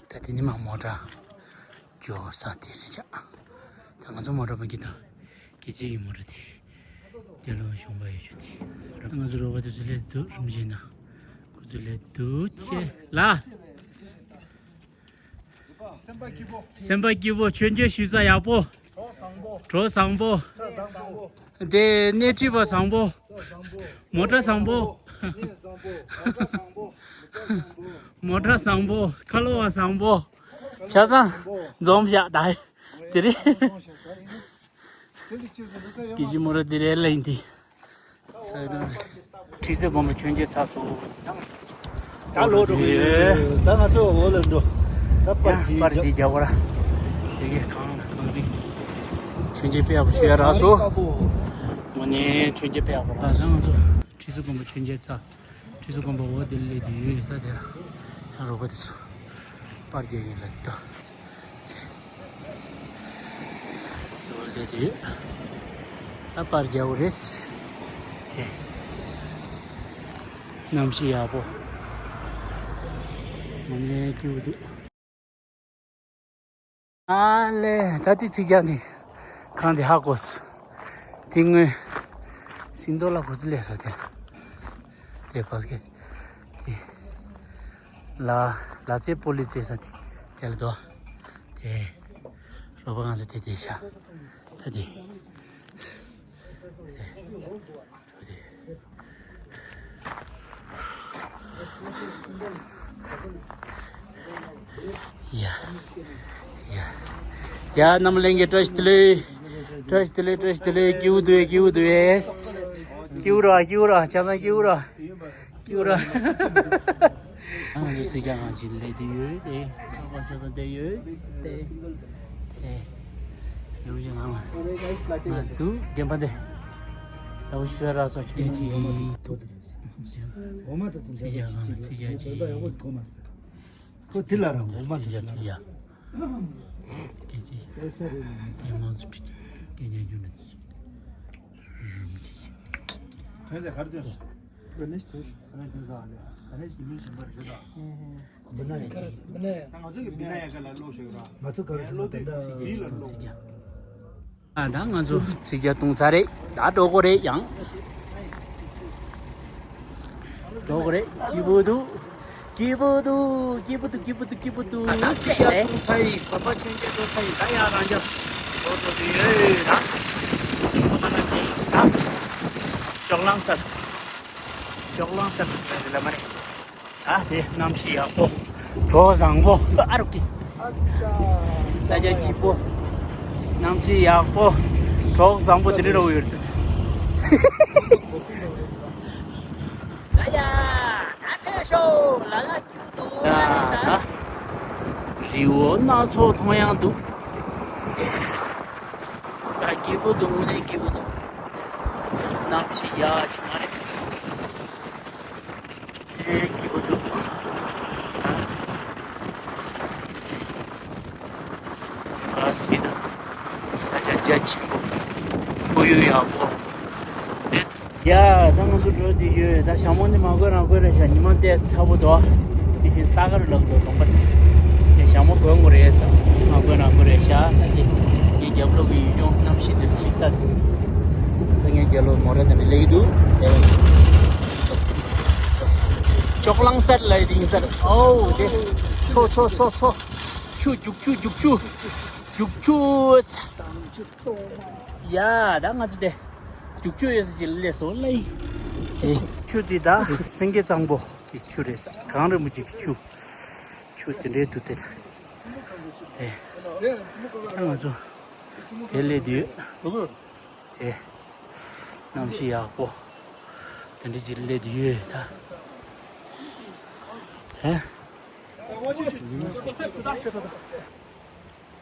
ད་དེ་ནི་མ་མོ་ཊ་འཇོག་ས་དེ་རེད་ཤག་ད་ང་ཚོ་མོ་ཊ་མ་གི་དང་སྐད་ཆ་ཡི་མོ་ཊ་དེ་དེ་ལོ་གཞོང་པ་ཡོད་ཆོག་དེ་ང་ཚོ་རོགས་པ་དེ་ཚོ་སླེབས་འདུག་རིམ་བཞིན་ན་ཁོ་ཚོ་སླེབས་འདུག་ཅེ་ལ། སེམས་པ་སྐྱིད་པོ། སེམས་པ་སྐྱིད་པོ། མཆོད་མཇལ་ཞུ་ས་ཡག་པོ། གྲོགས་བཟང་པོ། གྲོགས་བཟང་པོ། ས་བཟང་པོ། དེ་སྣེ་ཁྲིད་པ་བཟང་པོ། ས་བཟང་པོ། མོ་ཊ་བཟང་པོ། གནས་བཟང་པོ། མོ་ཊ་བཟང་པོ། མོ་ཊ་བཟང་པོ། མོ་ཊ་བཟང་པོ། ཁ་ལོ་བ་བཟང་པོ། ཆ་ཚང་འཛོམས་ཤག་ད། དེ་རེད། སྐྱིད་ཀྱི་མོ་ར་དེ་རེད་ལ་ཡིན་ཏེ། ས་ར་རེད། ཁྲི་སེ་དགོན་པ་མཆོད་མཇལ་ཚར་སོང་། ད་ལོག་འགྲོ་གི་ཡོད། ད་ང་ཚོ་འོག་ལ་འགྲོ། ད་པར་ཡ་ཅིག་པར་ཅིག་རྒྱག་གོ་ར། དེ་གའི་གང་ལ་གང་རིག་མཆོད་མཇལ་དཔེ་ཡག་པོ་ཞུ་ཡ་རག་སོང་། དངོས་གནས་མཆོད་མཇལ་དཔེ་ཡག་པོ་རག་སོང་། ད་ང་ཚོ་ཁྲི་སེ་དགོན་པ་མཆོད་མཇལ་ཚར། ཁྲི་སེ་དགོན་པ་འོག་དེ་ལ་སླེབས་ཡོད། ད་དེ་ལ་ཡང་རོགས་པ་དེ་ཚོ་པར་རྒྱག་གིན་ལ་ད། དེ་འོག་སླེབས་ཡོད། ད་པར་རྒྱག་གི་རེད། དེ་གནམ་གཤིས་ཡག་པོ། དངོས་གནས་སྐྱིད་པོ་འདུག་ཨ་ལེ། ད་ལྟའི་ཚིག་རྒྱག་ནི་གང་དེ་ཧ་གོ་སོང་། དེ་སྔོན་སིང་རྡོ་ལ་གོ་ཚུལ་ལས་སོ་དེ་ལ། དེ་བ་སྐད་དེ་ལ་ལ་རྩེ་སྤོ་ལོ་རྩེ་ས་དེ་དེ་ལ་དོ། དེ་རོགས་པ་གང་ས་དེ་དེ་ཤ་ད་དེ། ཡ། ཡ། ཡ། རྣམ་གླིང་གི་བཀྲ་ཤིས་བདེ་ལེགས། བཀྲ་ཤིས་བདེ་ལེགས། བཀྲ་ཤིས་བདེ་ལེགས། སྐྱིད་པོ་འདུག་སྐྱིད་པོ་འདུག་སྐྱིད་པོ་ར། སྐྱིད་པོ་ར། ཆ་ཚང་སྐྱིད་པོ་ར། སྐྱིད་པོ་ར། ང་ཚོ་སུས་ཀྱང་ང་ཅིག་ལས་དུ་ཡོད་དེ། ཁ་པར་ཆ་ཚང་བསྡད་ཡོད་དེ། ཨེ། ཡོང་ཅིག་ང་ལ། ང་འདུག་རྒན་པ་འདི། ཡག་པོ་ཞུ་ར་སོ་ཆུ་ཅི། འོ་མ་དང་ཚོ་ཚིག་རྒྱག་གང་ལ་ཚིག་རྒྱག་ཅི། ཁོ་དེ་ལ་ར་འོ་མ་ཚིག་རྒྱག་ཚིག་རྒྱག་སྐད་ཆ་ཞིག་དེ་མང་ཚོ་ཁྲིད་ཀྱི་སྐད་ཆ་རྒྱུ་འདྲ་ཚོ། དོན་ཟེར་ག་རེ་དོན་སོང་། ག་ནས་དོན་སོང་། ག་ནས་དོན་སོང་ཨ་ལེ། ག་ནས་ཀྱི་མིང་གཞན་པ་རེད་ད། མི་ན་ཡ་ཅིག་ད་ང་ཚོ་གི་མི་ན་ཡ་ག་ལ་ལོག་ཤོག་ར། ང་ཚོ་ག་རེ་ཟེར་ན་ད་ལྟ་མི་ལ་ལོག་ཨ་ད་ང་ཚོ་ཚིག་རྒྱག་གཏོང་ཚར་རེད། ད་འགྲོ་དགོས་རེད་ཡང་། འགྲོ་དགོས་རེད། སྐྱིད་པོ་འདུག་སྐྱིད་པོ་འདུག་སྐྱིད་པོ་འདུག་སྐྱིད་པོ་འདུག་སྐྱིད་པོ་འདུག་ཚིག་རྒྱག་གཏོང་ཚར་ཡིན། བར་པ་ཆོས་རྒྱལ་འགྲོ་ཚར་ཡིན། ད་ཡར་རང་རྒྱབ་འགྲོ་འགྲོ་གི་ཡོད་ད། ཨ་མ་ན་ཅིག་ད། ཅོག་ལང་སར། ཅོག་ལང་སར་དུ་ཚར་རེད་ལ་མ་རེད། ད་དེ་གནམ་གཤིས་ཡག་པོ། གྲོགས་བཟང་པོ། ཨ་རོག་གི་ས་ཆ་སྐྱིད་པོ། གནམ་གཤིས་ཡག་པོ། གྲོགས་བཟང་པོ་དེ་འདྲ་རོ་ཡོད་དུ། ལ་ཡ། ད་ཕེབས་ཤོག་ལ་ལ་སྐྱིད་པོ་འདུག་ད་རི་བོ་སྣ་ཚོགས་མཐོང་ཡག་འདུག་ད་སྐྱིད་པོ་འདུག་དངོས་གནས་སྐྱིད་པོ་འདུག་གནམ་གཤིས་ཡག་ཆེ་མ་རེད། དེ་སྐྱིད་པོ་འདུག་ཨ་སི་ད། ས་ཆ་རྒྱ་ཆེན་པོ། ཁོར་ཡུག་ཡག་པོ། དེ་ཡ། ད་ང་ཚོ་འགྲོ་བསྡད་ཡོད། ད་ཞྭ་མོ་ནི་མ་གོན་རང་གོན་རེད་ཤག་ཉི་མ་དེ་ཚ་པོ་འདུག་དེ་བཞིན་ས་དཀར་ལབ་འདུག་ལུང་པ་དེ། དེ་ཞྭ་མོ་གོན་དགོས་རེད་ཟེར། མ་གོན་རང་གོན་རེད་ཤག་ད་དེ་ངའི་རྒྱབ་ལོགས་ཀྱི་ཡུལ་ལྗོངས་གནམ་གཤིས་འདི་ཚོ་ཅིག་ལྟ། ད་ངའི་རྒྱབ་ལོགས་མོ་ཊ་དེ་འདྲ་སླེབས་ཀྱི་འདུག་དེ་ཅོག་ལང་སར་ལ་ཡིན་ས་རེད། ཨོ་དེ། ཚོ་ཚོ་ཚོ་ཚོ། ཆུ་རྒྱུག་ཆུ་རྒྱུག་ཆུ། རྒྱུག་ཆུ། ཡ་ད་ང་ཚོ་དེ། རྒྱུག་ཆུ་ཡོད་ས་ཅིག་སླེབས་སོང་ལ་ཡིན། དེ་ཆུ་དེ་ད་སེང་གེ་གཙང་པོ་གི་ཆུ་རེད་ས། གངས་རིན་པོ་ཆེ་གི་ཆུ། ཆུ་དེ་འདྲའི་འདུག་དེ་ད། དེ། ད་ང་ཚོ་དེ་སླེབས་དུས། དེ། གནམ་གཤིས་ཡག་པོ། དེ་འདྲ་ཅིག་སླེབས་དུས་ཡོད་ད། དེ།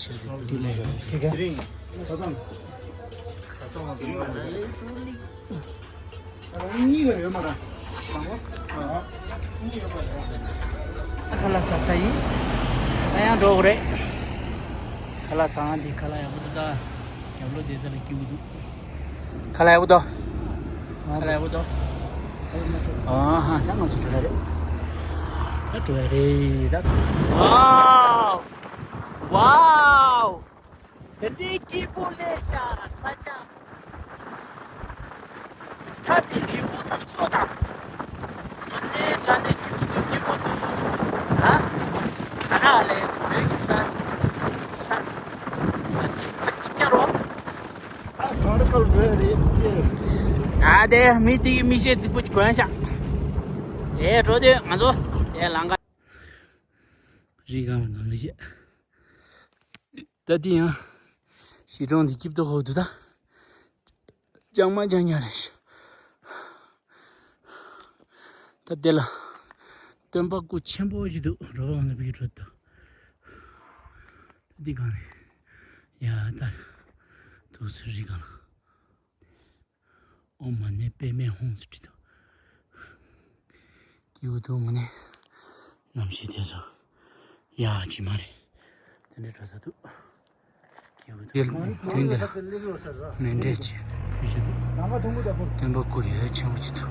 ཆེ་དུ་དུ་ལེ། ཁྱེད་ཀ་ཁ་ལག་ཟ་ཚར་ཡིན། ད་ཡང་འགྲོ་དགོས་རེད། ཁ་ལག་ཟ་ང་འདི་ཁ་ལག་ཡག་པོ་འདུག་ད་རྒྱབ་ལོགས་བསྡད་ས་ལ་སྐྱིད་པོ་འདུག་ཁ་ལག་ཡག་པོ་འདུག་ཁ་ལག་ཡག་པོ་འདུག་ཨ་ཧ། ད་ང་ཚོ་འགྲོ་ཡ་རེད། ད་འགྲོ་ཡ་རེད་ད། ཝའོ། ཝའོ། དེ་འདྲའི་སྐྱིད་པོ་ལས་ཤ་ས་ཆ། ཐ་དེ་རི་བོ་དང་མཚོ་དང་། མ་ནེ་དྲ་ནེ་ཁྱུག་ཁྱུག་སྐྱིད་པོ་འདུག་ཨ། ད་ར་ལས་བོད་ཀྱི་ས། ས། གཅིག་པ་གཅིག་རྐྱང་རོ། ཨ་གར་གར་བོད་རེད་ཅེ། ཨ་དེ་མི་དེ་གི་མི་ཤེས་རྫིག་པོ་ཅིག་གོན་ཤག་ཨེ་འགྲོ་དུས་ང་ཚོ་དེ་ལང་ཀ་རི་སྒང་ལ་ནང་མི་ཤེས། ད་འདི་ཡང་གཞིས་གྲོང་འདི་སྐྱིད་པོ་ཧོ་འདུག་ད་ལྕང་མ་རྐྱང་རྐྱང་རེད་ཤག་ད་དེ་ལ་སྟོན་པ་སྐུ་ཆེན་པོ་ཞིག་འདུག་རོ་པ་ང་ཚོ་བི་གི་འགྲོ་འདུག་ད་འདི་གང་རེད། ཡ་ད་དུག་སེ་རི་གང་ལ། ཨོཾ་མ་ཎི་པདྨེ་ཧཱུྃ་ཟེར་བྲིས་འདུག་སྐྱིད་པོ་འདུག་དངོས་གནས། གནམ་གཤིས་དེ་ཚོ་ཡག་ཅིག་མ་རེད། དེ་འདྲའི་གྲོ་ས་འདུག་སྐྱིད་པོ་འདུག་དེ་དུས་འདི་ལ་མཎྜལ་ཅིག་ཕུལ་བཞིན་འདུག་སྟོན་པ་སྐུ་ཡོད་ཆེན་པོ་ཅིག་འདུག་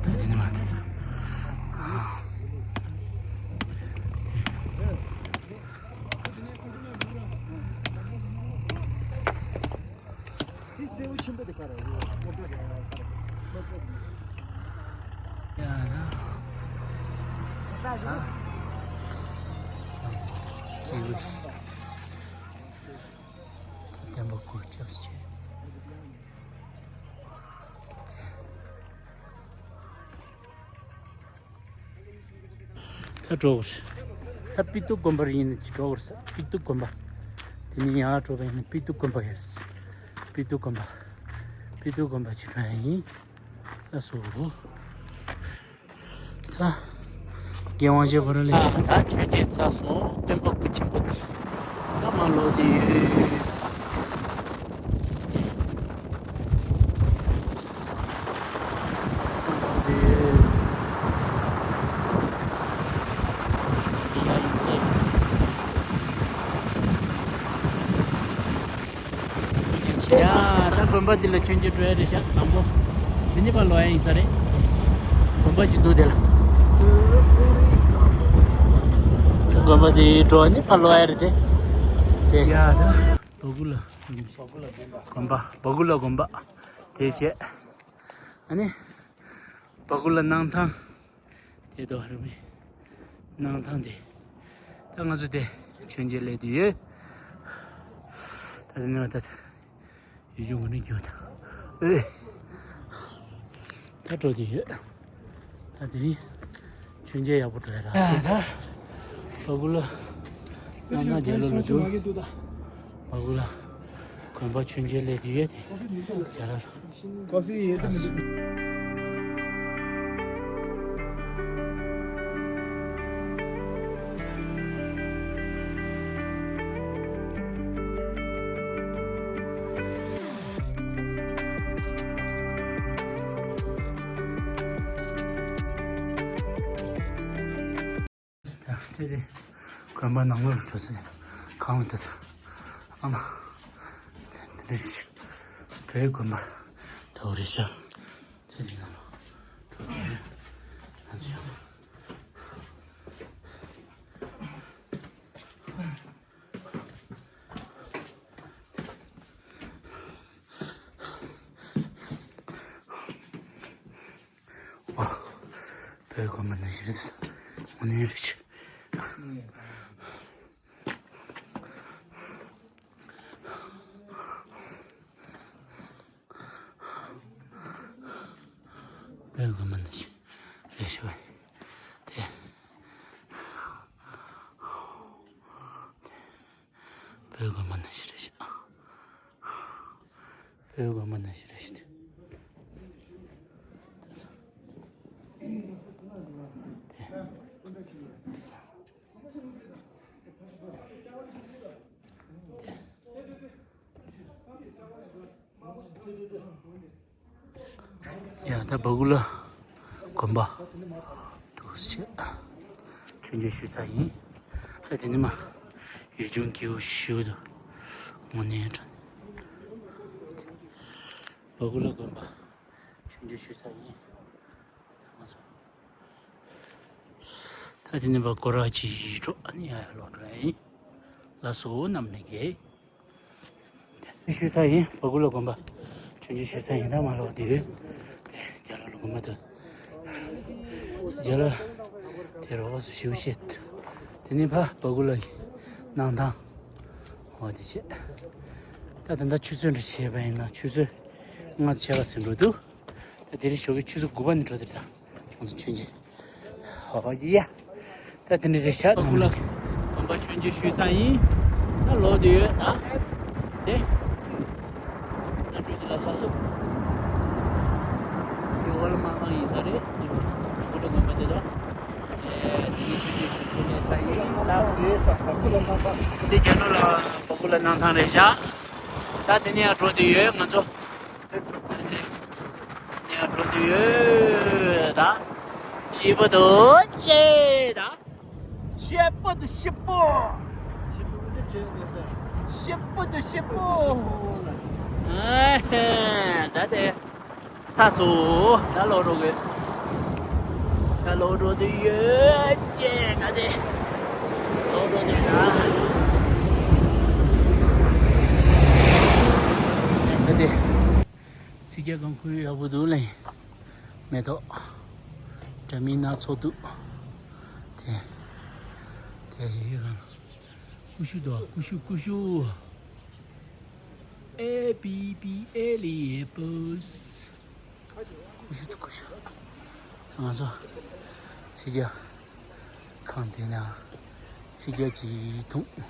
ད་དེ་ནི་མ་དེ་ཚ། ད་འགྲོ་དགོས་རེད། ད་པི་ཏུ་དགོན་པར་ཡིན་ནས་འགྲོ་དགོས་རེད། པི་ཏུ་དགོན་པ། དེ་ནས་ཡར་འགྲོ་བ་ཡིན་ན་པི་ཏུ་དགོན་པ་ཡོད་རེད། པི་ཏུ་དགོན་པ། པི་ཏུ་དགོན་པ་ཅིག་འགྲོ་ཡ་ཡིན། ལགས་སོ། ད་རྒན་དབང་ཆེན་ཁོ་རང་ལས། ད་ཆོས་རྗེ་ཚ་སོ་སྟོན་པ་སྐུ་ཆེན་པོ་དེ་ད་མར་ལོག་བསྡད་ཡོད། ཡ་ད་དགོན་པ་འདི་ལ་མཆོད་མཇལ་འགྲོ་ཡ་རེད་ཤག་དང་པོ། དེ་ནི་ཕར་ལོག་ཡ་ཡིན་ས་རེད། དགོན་པ་ཅིག་འདུག་དེ་ལ། དགོན་པ་འདི་འགྲོ་ནི་ཕར་ལོག་ཡ་རེད་དེ། དེ། ཡ་ད། སྦ་གུ་ལ། དགོན་པ། སྦ་གུ་ལ་དགོན་པ། དེ་བྱས། ཨ་ནི། སྦ་གུ་ལ་གནང་ཐང་། དེ་དོ་རུ་མི། གནང་ཐང་དེ། ད་ང་ཚོ་དེ་མཆོད་མཇལ་སླེབས་དུས་ཡོད། ད་དེ་ནས་ད་ཡུལ་ལྗོངས་ཀྱི་གནས་སྐྱོ་དང་། ཨེ། ད་འགྲོ་དུས་ཡོད། ད་དེ་རིང་མཆོད་མཇལ་ཡག་པོ་འགྲོ་ཡ་ར། ད་སྦ་གུ་ལ་གནང་ཐང་རྒྱ་ལོ་ལ་འདུག་སྦ་གུ་ལ་དགོན་པ་མཆོད་མཇལ་སླེབས་དུས་ཡོད་དེ། རྒྱ་ལོ་ལ། ཀོ་ཧྥི་ཡོད་དམ། ད་དེ་དེ་དགོན་པ་ནང་ལོགས་ལ་འགྲོ་ས་དེ་གང་ལ་ད་ད་ཨ་མ་དེ་འདྲ་ཞིག་བོད་དགོན་པ་འདྲ་བོ་རེད་ཤག་དེ་དེ་ནང་ལོགས་འགྲོ་དེ་ང་ཚོ་ཡང་ཨོ། བོད་དགོན་པ་ནང་བཞིན་རེད། དངོས་གནས་རེད། བོད་དགོན་པ་ནང་བཞིན་རེད་ཤག་དེ། བོད་དགོན་པ་ནང་བཞིན་རེད་ཤག་བོད་དགོན་པ་ནང་བཞིན་རེད་ཤག་དེ། ཡ་ད་སྦ་གུ་ལ་དགོན་པ་འདུག་ཅེས་མཆོད་མཇལ་ཞུས་ཚར་ཡིན། ད་དེ་ནི་མ་ཡུལ་ལྗོངས་སྐྱིད་པོ་ཞེ་པོ་འདུག་དངོས་གནས་དྲང་སྦ་གུ་ལ་དགོན་པ་མཆོད་མཇལ་ཞུས་ཚར་ཡིན། ད་དེ་ནི་མ་སྐོར་ར་ཅིག་འགྲོ་ཨ་ནི་ཡ་ཡ་ལོག་འགྲོ་ཡ་ཡིན། ལགས་སོ་རྣམ་གླིང་གི། ཞུས་ཚར་ཡིན། སྦ་གུ་ལ་དགོན་པ་མཆོད་མཇལ་ཞུས་ཚར་ཡིན། ད་མ་ལོག་དེ་རེད། དེ་རྒྱ་ལོ་ལ་དགོན་པ་དུ། རྒྱ་ལོ་དེ་རོགས་སུ་ཞིའུ་ཤེད། དེ་ནི་ཕ་སྦ་གུ་ལ་གི་གནང་ཐང་། འོ་དེ་བྱས། ད་ད་ལྟ་ཆུ་ཚོད་འདྲ་བྱས་པ་ཡིན་ན་ཆུ་ཚོད་ལྔ་ཆ་ག་ཟིན་འགྲོ་འདུག་ད་དེ་རིང་ཞོགས་ཀྱི་ཆུ་ཚོད་དགུ་པ་ནས་འགྲོ་དེ་རེད་ད། ང་ཚོ་མཆོད་མཇལ། ཧོ་ཡ། ད་དེ་འདྲ་རེད་ཤག་སྦ་གུ་ལ་དགོན་པ་མཆོད་མཇལ་ཞུས་ཚར་ཡིན། ད་ལོག་དུས་ཡོད་ད། དེ། ད་འགྲུལ་ཅི་ལ་ཤག་སོ། དེ་འོ་ལ་མ་མ་ཡིན་ས་རེད། སྦ་གུ་ལ་དགོན་པ་དེ་དོ། ཨེ་དེ་ནས་མཆོད་མཇལ་ཞུས་ཚར་ཡིན་ད། དེ་ས་སྦ་གུ་ལ་གནང་ཐང་། དེ་རྒྱ་ནག་ལ་སྦ་གུ་ལ་གནང་ཐང་རེད་ཤག་ད་དེ་ནས་ཡར་འགྲོ་དུས་ཡོད་ང་ཚོ། ནས་འགྲོ་དུས་ཡོད་ད། སྐྱིད་པོ་འདུག་ཅེས་ད། སྐྱིད་པོ་འདུག་སྐྱིད་པོ། སྐྱིད་པོ་འདུག་སྐྱིད་པོ། ཨ་ཧེ་ད་དེ། ད་སོ་ད་ལོག་འགྲོ་དགོས། ད་ལོག་འགྲོ་དུས་ཡོད་ཅེས་ད་དེ། ལོག་འགྲོ་དུས་ད། ད་དེ། རྒྱ་གང་ཁུལ་ཡག་པོ་འདུག་ལེ། མེ་ཏོག་འདྲ་མིན་སྣ་ཚོགས་འདུག་དེ་དེ་ཡི་གང་ཀུ་ཤུ་འདུག་ཀུ་ཤུ་ཀུ་ཤུ། ཨེ་པི་པི་ཨེ་ལི་ཨེ་པོས། ཀུ་ཤུ་འདུག་ཀུ་ཤུ། ང་ཚོ་ཚིག་རྒྱ་ཁང་དེ་ན་ཚིག་རྒྱ་ཅིག་འཐུང་།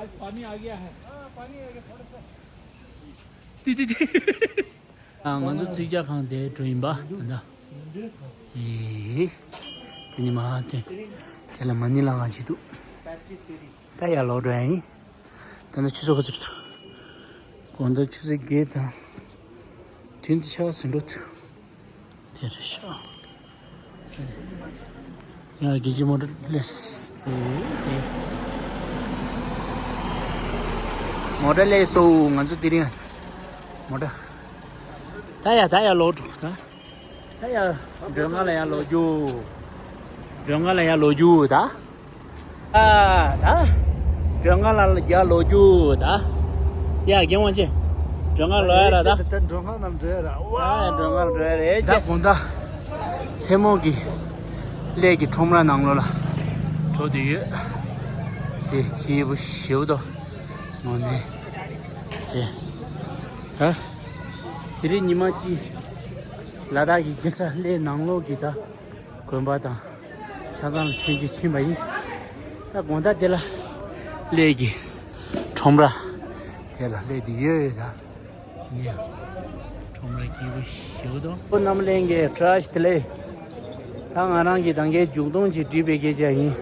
आज पानी आ गया है। ཏི་ཏི་ཏི། ཨ། ང་ཚོ་ཚིག་རྒྱ་ཁང་དེ་འགྲོ་ཡིན་པ་ད་ལྟ། ཨེ། དེ་ནི་མ་དེ་དེ་ལ་མ་ཎི་ལ་གང་བྱེད་འདུག་ད་ཡར་ལོག་འགྲོ་ཡ་ཡིན། ད་ནི་ཆུ་ཚོད་ག་ཚོད་འདུག་དགོང་དག་ཆུ་ཚོད་བརྒྱད་དང་བདུན་དུ་ཆགས་ཟིན་འགྲོ་ཐུབ། དེ་རེད་ཤག་ཡ་དགེ་བཤེས་མོ་ཊ་སླེབས། མོ་ཊ་སླེབས་སོང་། ང་ཚོ་དེ་རིང་མོ་ཊ། ད་ཡ་ད་ཡ་ལོག་འགྲོ་ད། ད་ཡ་མགྲོན་ཁང་ལ་ཡ་ལོག་རྒྱུ། མགྲོན་ཁང་ལ་ཡ་ལོག་རྒྱུ་ད། ཨ་ད། མགྲོན་ཁང་ལ་ཡ་ལོག་རྒྱུ་ད། ཡ་རྒན་དབང་ཆེན། མགྲོན་ཁང་ལོག་ཡ་ར་ད། ད་མགྲོན་ཁང་ནང་འགྲོ་ཡ་ར། ཨ་མགྲོན་ཁང་འགྲོ་ཡ་རེད་ད། དགོང་དག་མཚན་མོ་གི་གླེ་གི་ཁྲོམ་ར་ནང་ལོགས་ལ་འགྲོ་བསྡད་ཡོད། དེ་སྐྱིད་པོ་ཞེ་པོ་འདུག་དངོས་གནས། དེ་ད་དེ་རིང་ཉི་མ་གཅིག་ལ་དྭགས་ཀྱི་རྒྱལ་ས་གླེ་ནང་ལོགས་ཀྱི་ད་དགོན་པ་དང་ཆ་ཚང་ལ་མཆོད་མཇལ་ཕྱིན་པ་ཡིན། ད་དགོང་དག་དེ་ལ་གླེ་གི་ཁྲོམ་ར་དེ་ལ་སླེབས་བསྡད་ཡོད་ད། ཁྲོམ་ར་སྐྱིད་པོ་ཞེ་པོ་འདུག་ཨོ་རྣམ་གླིང་གི་བཀྲ་ཤིས་བདེ་ལེགས། ད་ང་རང་གིས་ད་གའི་མཇུག་སྡོམ་ཅིག་བྲིས་པའི་སྐད་ཆ་ཡིན།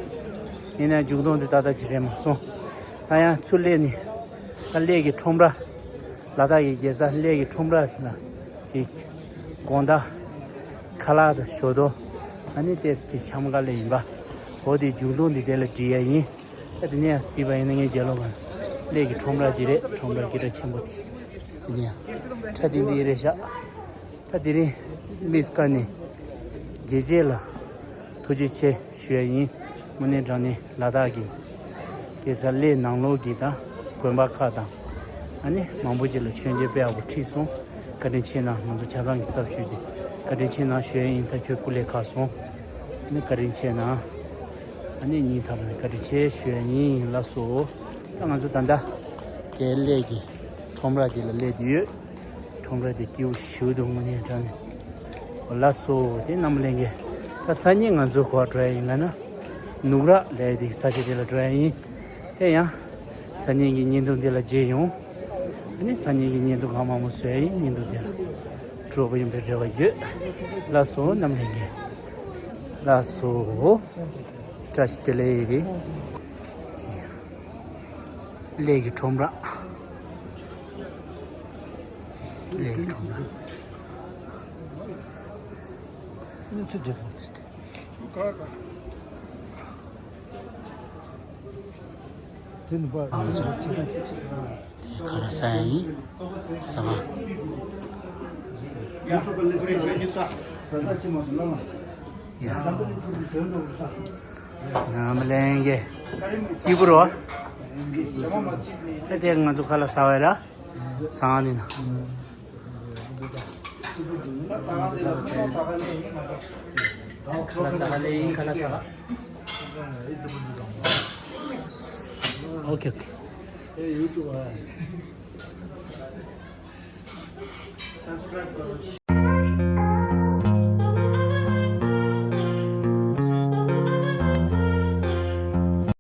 ཡིན་ནའང་མཇུག་སྡོམ་དེ་ཏག་ཏག་ཅིག་རེད་མ་སོང་། ད་ཡང་ཚུར་སླེབས་ནས་ད་གླེ་གི་ཁྲོམ་ར། ལ་དྭགས་ཀྱི་རྒྱལ་ས་གླེ་གི་ཁྲོམ་ར་ལ་ཅིག་དགོང་དག་ཁ་ལག་དང་ཞོ་ཏོག་ཨ་ནི་ཏོག་ཙམ་ཅིག་འཆམ་ག་སླེབས་ཡིན་པ། འོ་དེ་མཇུག་སྡོམ་དེ་དེ་ལ་བྲིས་ཡ་ཡིན། ད་དེ་ནས་ཡང་གཟིགས་པ་ཡིན་ན་ངའི་རྒྱབ་ལོགས་ཀྱི་གླེ་གི་ཁྲོམ་ར་འདི་རེད། ཁྲོམ་ར་སྐད་གྲགས་ཆེན་པོ་དེ། དེ་ནས་ཡང་ཁྲ་ཏིང་ཏིང་རེད་ཤག་ད་དེ་རིང་མི་སྐབས་ནས་རྒྱལ་གཅེས་ལ་ཐུགས་རྗེ་ཆེ་ཞུ་ཡ་ཡིན། དངོས་གནས་དྲང་གནས་ལ་དྭགས་ཀྱི་རྒྱལ་ས་གླེ་ནང་ལོགས་ཀྱི་ད་དགོན་པ་ཁག་དང་ཨ་ནི་མང་པོ་ཅིག་ལ་མཆོད་མཇལ་དཔེ་ཡག་པོ་ཁྲིད་སོང་། བཀའ་དྲིན་ཆེ་གནང་། ང་ཚོ་ཆ་ཚང་གི་ཚབ་ཞུས་ཏེ་བཀའ་དྲིན་ཆེ་གནང་ཞུ་ཡ་ཡིན། ད་ཁྱོད་སྐུ་ལས་ཁག་སོང་། ཨ་ནི་བཀའ་དྲིན་ཆེ་གནང་། ཨ་ནི་སྙིང་ཐག་པ་ནས་བཀའ་དྲིན་ཆེ་ཞུ་ཡ་ཡིན། ལགས་སོ། ད་ང་ཚོ་ད་ལྟ་དེ་གླེ་གི་ཁྲོམ་ར་དེ་ལ་སླེབས་བསྡད་ཡོད། ཁྲོམ་ར་དེ་སྐྱིད་པོ་ཞེ་པོ་འདུག་དངོས་གནས་དྲང་གནས། ལགས་སོ། དེ་རྣམ་གླིང་གི་ད་སང་ཉིན་ང་ཚོ་ག་པར་འགྲོ་ཡ་ཡིན་ལབ་ན། ནུབ་ར་ལབ་ཡ་དེ་ས་ཆ་དེ་ལ་འགྲོ་ཡ་ཡིན། དེ་ཡང་སང་ཉིན་གྱི་བརྙན་ཐུང་དེ་ལ་མཇལ་ཡོང་། ཨ་ནི་སང་ཉིན་གྱི་བརྙན་ཐུང་གང་མང་མང་བཟོ་ཡ་ཡིན། བརྙན་ཐུང་དེ་ལ་འགྲོ་གི་ཡིན་པའི་རེ་བ་ཡོད། ལགས་སོ་རྣམ་གླིང་གི། ལགས་སོ། བཀྲ་ཤིས་བདེ་ལེགས། གླེ་གི་ཁྲོམ་ར། གླེ་གི་ཁྲོམ་ར། དེ་ནི་པ། ཨ་ཙི། དེ་ག་རེ་ཟ་ཡ་ཡིན། ཟ་མ། ཡ། རྣམ་གླིང་གི་སྐྱིད་པོ་རོ། ཨ་དེ་ང་ཚོ་ཁ་ལག་ཟ་བ་ར། ཟ་ནི་ན། ཁ་ལག་ཟ་ལེ་ཡིན། ཁ་ལག་ཟ། ཨོ་ཁེ་ཨོ་ཁེ།